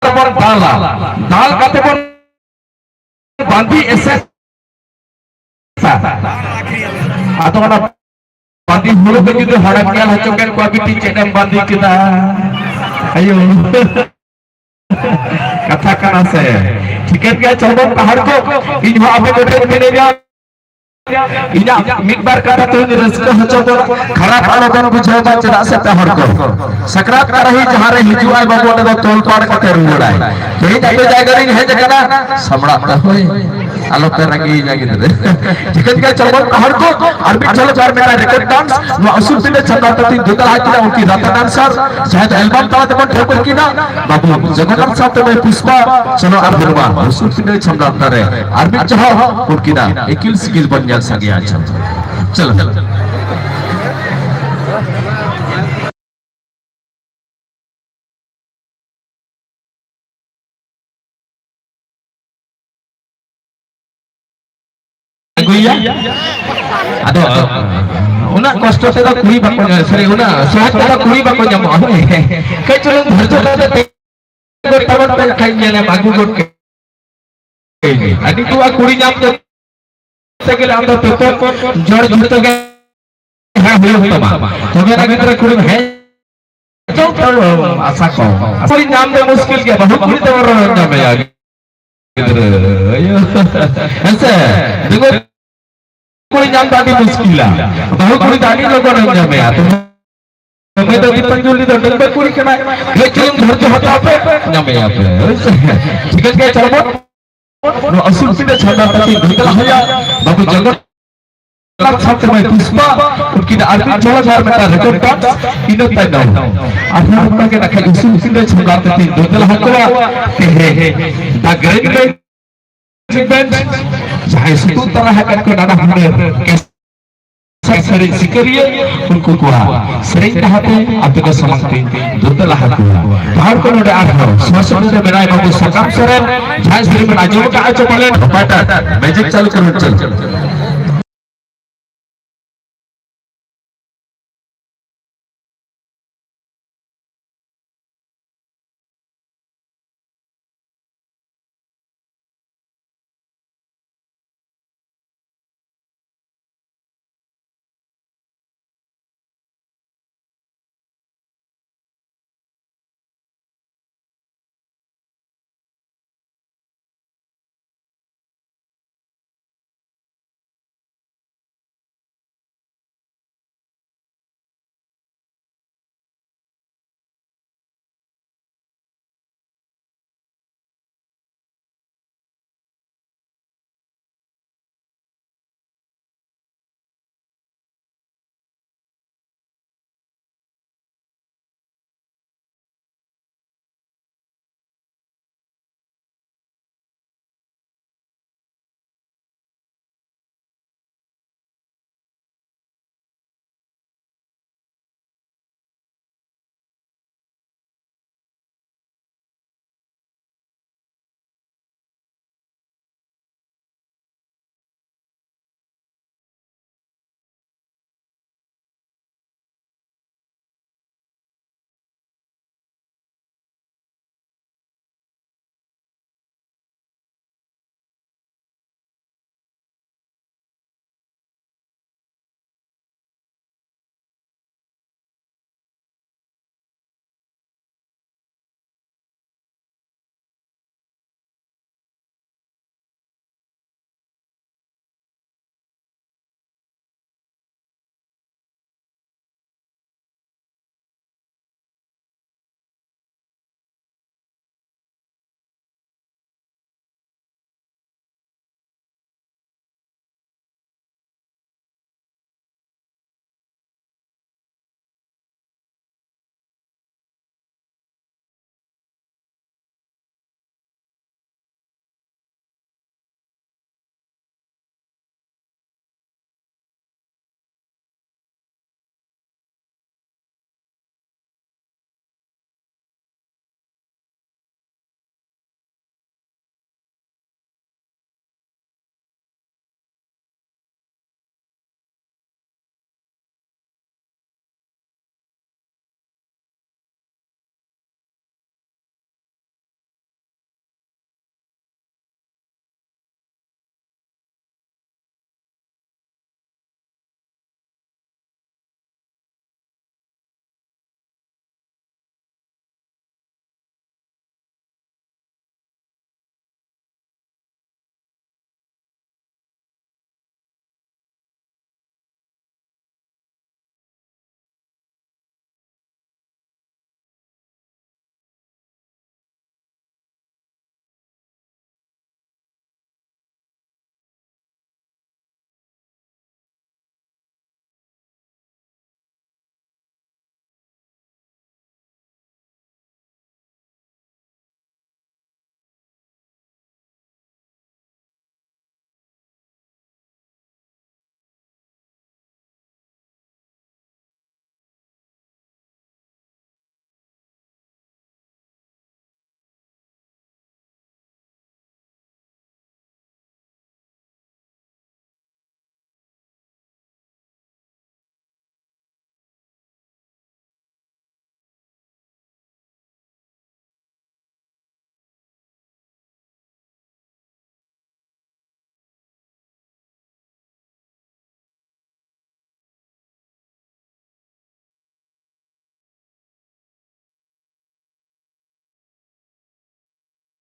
ᱨᱮᱵᱚᱱ ᱫᱟᱞᱟ, ᱫᱟᱞ ᱠᱟᱛᱮ ᱵᱚᱱ ᱵᱟᱸᱫᱤ ᱮᱥᱮᱫ᱾ ᱟᱫᱚ ᱚᱱᱟ ᱵᱟᱸᱫᱤ ᱦᱩᱲᱩ ᱜᱮ ᱡᱩᱫᱤ ᱦᱚᱲᱮᱢ ᱧᱮᱞ ᱦᱚᱪᱚ ᱠᱮᱫ ᱠᱚᱣᱟ, ᱵᱤᱴᱤ ᱪᱮᱫ ᱮᱢ ᱵᱟᱸᱫᱤ ᱠᱮᱫᱟ? ᱟᱭᱳ᱾ ᱠᱟᱛᱷᱟ ᱠᱟᱱᱟ ᱥᱮ? ᱴᱷᱤᱠᱟᱹᱱ ᱜᱮᱭᱟ, ᱪᱚᱞᱚᱱ ᱯᱟᱦᱟᱲ ᱠᱚ, ᱤᱧ ᱦᱚᱸ ᱟᱯᱮ ᱠᱚᱴᱷᱮᱱ ᱢᱤᱱᱟᱹᱧᱟ᱾ ᱤᱧᱟᱹᱜ ᱢᱤᱫ ᱵᱟᱨ ᱠᱟᱛᱷᱟ ᱛᱮᱦᱚᱧ ᱨᱟᱹᱥᱠᱟᱹ ᱦᱚᱪᱚ ᱵᱚᱱᱟ, ᱠᱷᱟᱨᱟᱯ ᱟᱞᱚ ᱵᱚᱱ ᱵᱩᱡᱷᱟᱹᱣ ᱢᱟ᱾ ᱪᱮᱫᱟᱜ ᱥᱮ ᱯᱮ ᱦᱚᱲ ᱠᱚ, ᱥᱟᱠᱨᱟᱛ ᱠᱟᱨᱦᱤ ᱡᱟᱦᱟᱸ ᱨᱮ ᱦᱤᱡᱩᱜ ᱟᱭ ᱵᱟᱹᱵᱩ, ᱚᱸᱰᱮ ᱫᱚ ᱛᱚᱞ ᱯᱟᱲ ᱠᱟᱛᱮ ᱨᱩᱣᱟᱹᱲᱟᱭ᱾ ᱛᱮᱦᱮᱧ ᱟᱯᱮ ᱡᱟᱭᱜᱟ ᱨᱤᱧ ᱦᱮᱡ ᱟᱠᱟᱱᱟ, ᱥᱟᱢᱲᱟᱜ ᱛᱮ ᱦᱳᱭ, ᱟᱞᱚ ᱯᱮ ᱨᱟᱹᱜᱤᱭᱟᱹᱧᱟ ᱜᱤᱫᱽᱨᱟᱹ᱾ ᱴᱷᱤᱠᱟᱹᱱ ᱜᱮᱭᱟ, ᱪᱚᱞᱚᱱ ᱯᱮ ᱦᱚᱲ ᱠᱚ, ᱟᱨ ᱢᱤᱫ ᱡᱷᱚᱞᱚᱠ ᱟᱨ ᱢᱤᱫᱴᱟᱝ record dance, ᱱᱚᱣᱟ ᱩᱥᱩᱞ ᱯᱤᱸᱰᱟᱹ ᱪᱷᱟᱢᱰᱟ ᱛᱟᱹᱛᱤᱧ ᱫᱩ ᱛᱟᱞᱟ ᱠᱮᱫᱟ, ᱩᱱᱠᱤᱱ ᱨᱟᱛᱟ dancer, ᱡᱟᱦᱟᱸᱭ ᱫᱚ album ᱛᱟᱞᱟ ᱛᱮᱵᱚᱱ ᱴᱷᱟᱹᱣᱠᱟᱹ ᱠᱤᱱᱟ, ᱵᱟᱹᱵᱩ ᱡᱚᱜᱚᱱᱱᱟᱛᱷ ᱥᱟᱶᱛᱮ ᱢᱟᱹᱭ ᱯᱩᱥᱯᱟ, ᱪᱚᱞᱚ ᱟᱨ ᱦᱩᱨᱢᱟ, ᱩᱥᱩᱞ ᱯᱤᱸᱰᱟᱹ ᱪᱷᱟᱢᱰᱟ ᱨᱮ ᱟᱨ ᱢᱤᱫ ᱡᱚᱦᱚᱜ ᱩᱱᱠᱤᱱᱟᱜ ᱤᱠᱤᱞ ᱥᱤᱠᱤᱞ ᱵᱚᱱ ᱧᱮᱞ ᱥᱟᱸᱜᱮᱭᱟ᱾ ᱟᱪᱪᱷᱟ, ᱪᱚᱞᱚ᱾ ᱟᱹᱜᱩᱭᱟ᱾ ᱟᱫᱚ ᱩᱱᱟᱹᱜ ᱠᱚᱥᱴᱚ ᱛᱮᱫᱚ ᱠᱩᱲᱤ ᱵᱟᱠᱚ ᱧᱟᱢ, sorry, ᱩᱱᱟᱹᱜ ᱥᱚᱦᱚᱡ ᱛᱮᱫᱚ ᱠᱩᱲᱤ ᱵᱟᱠᱚ ᱧᱟᱢᱚᱜᱼᱟ᱾ ᱦᱳᱭ᱾ ᱠᱟᱹᱡ ᱪᱩᱞᱩᱝ ᱫᱷᱳᱨᱡᱚ ᱠᱟᱛᱮ ᱛᱤᱸᱜᱩ ᱛᱟᱵᱚᱱ ᱯᱮ, ᱠᱷᱟᱡ ᱧᱮᱞᱮᱢ ᱟᱹᱜᱩ ᱜᱚᱫ ᱠᱮᱫ᱾ ᱟᱹᱰᱤ ᱠᱚᱣᱟ ᱠᱩᱲᱤ ᱧᱟᱢ ᱠᱚᱨᱛᱮ ᱜᱮᱞᱮ ᱟᱢ ᱫᱚ ᱛᱚᱛᱚ ᱡᱚᱲ ᱡᱷᱚᱛᱚ ᱜᱮ ᱦᱮᱸ ᱦᱩᱭᱩᱜ ᱛᱟᱢᱟ᱾ ᱛᱚᱵᱮ ᱟᱹᱱᱤᱡ ᱜᱤᱫᱽᱨᱟᱹ ᱠᱩᱲᱤ ᱦᱮᱡ ᱪᱚ ᱛᱟᱲᱚ ᱟᱥᱟ ᱠᱚ᱾ ᱠᱩᱲᱤ ᱧᱟᱢ ᱫᱚ ᱢᱩᱥᱠᱤᱞ ᱜᱮᱭᱟ, ᱵᱟᱹᱦᱩ ᱠᱩᱲᱤ ᱫᱚ ᱵᱚᱨᱚᱝ ᱧᱟᱢᱮᱭᱟ ᱜᱤᱫᱽᱨᱟᱹ᱾ ᱦᱮᱸ ᱥᱮ? ᱰᱟᱺᱜᱩᱣᱟᱹ ᱠᱩᱲᱤ ᱧᱟᱢ ᱫᱚ ᱟᱹᱰᱤ ᱢᱩᱥᱠᱤᱞᱟ᱾ ᱵᱟᱹᱦᱩ ᱠᱩᱲᱤ ᱫᱚ ᱟᱹᱰᱤ ᱞᱚᱜᱚᱱ ᱮᱢ ᱧᱟᱢᱮᱭᱟ᱾ ᱛᱚᱵᱮ ᱫᱚ ᱫᱤᱯᱟᱧᱡᱚᱞᱤ ᱫᱚ ᱰᱟᱺᱜᱩᱣᱟᱹ ᱠᱩᱲᱤ ᱠᱟᱱᱟᱭ᱾ ᱠᱟᱹᱡ ᱪᱩᱞᱩᱝ ᱫᱷᱳᱨᱡᱚ ᱦᱟᱛᱟᱣ ᱯᱮ, ᱧᱟᱢᱮᱭᱟ ᱯᱮ᱾ ᱦᱳᱭ ᱥᱮ? ᱴᱷᱤᱠᱟᱹᱱ ᱜᱮᱭᱟ, ᱪᱚᱞᱚ ᱵᱚᱱ᱾ ᱱᱚᱣᱟ ᱩᱥᱩᱞ ᱯᱤᱸᱰᱟᱹ ᱪᱷᱟᱢᱰᱟ ᱛᱟᱹᱠᱤᱱ ᱫᱷᱩᱛ ᱞᱟᱦᱟᱭᱟ, ᱵᱟᱹᱵᱩ ᱡᱚᱜᱚᱱᱱᱟᱛᱷ ᱥᱟᱶᱛᱮ ᱢᱟᱹᱭ ᱯᱩᱥᱯᱟ, ᱩᱱᱠᱤᱱ ᱟᱨ ᱢᱤᱫ ᱡᱷᱚᱞᱚᱠ ᱟᱨ ᱢᱤᱫᱴᱟᱝ record dance, ᱤᱱᱟᱹ ᱛᱟᱭᱱᱚᱢ ᱟᱨᱦᱚᱸ ᱚᱱᱠᱟ ᱜᱮ ᱱᱟᱠᱷᱟᱡ ᱩᱥᱩᱞ ᱯᱤᱸᱰᱟᱹ ᱪᱷᱟᱢᱰᱟ ᱛᱟᱹᱠᱤᱱ ᱫᱷᱩᱛ ᱞᱟᱦᱟ ᱠᱚᱣᱟ᱾ ᱛᱮᱦᱮᱧ The Great Great Band, ᱡᱟᱦᱟᱸᱭ ᱥᱩᱛᱩᱜ ᱛᱟᱨᱟ ᱟᱠᱟᱫ ᱠᱚ ᱱᱟᱱᱟ ᱦᱩᱱᱟᱹᱨ ᱥᱮᱨᱮᱧ ᱥᱤᱠᱟᱹᱨᱤᱭᱟᱹ, ᱩᱱᱠᱩ ᱠᱚᱣᱟᱜ ᱥᱮᱨᱮᱧ ᱛᱟᱦᱟᱛᱮ ᱟᱯᱮ ᱠᱚ ᱥᱟᱢᱟᱝ ᱛᱮᱧ ᱫᱩᱛᱟᱹ ᱞᱟᱦᱟ ᱠᱚᱣᱟ᱾ ᱦᱚᱲ ᱠᱚ ᱱᱚᱰᱮ ᱟᱨᱦᱚᱸ ᱥᱚᱨᱥᱚᱜ ᱨᱮ ᱢᱮᱱᱟᱭ ᱵᱟᱹᱵᱩ ᱥᱟᱠᱟᱢ ᱥᱚᱨᱮᱱ, ᱡᱟᱦᱟᱸᱭ ᱥᱮᱨᱮᱧ ᱵᱮᱱ ᱟᱸᱡᱚᱢ ᱟᱠᱟᱫᱼᱟ ᱪᱚ ᱯᱟᱞᱮᱱ? ᱚᱠᱟᱴᱟᱜ? Magic ᱪᱟᱹᱞᱩ ᱠᱟᱱᱟ, ᱪᱟᱹᱞᱩ᱾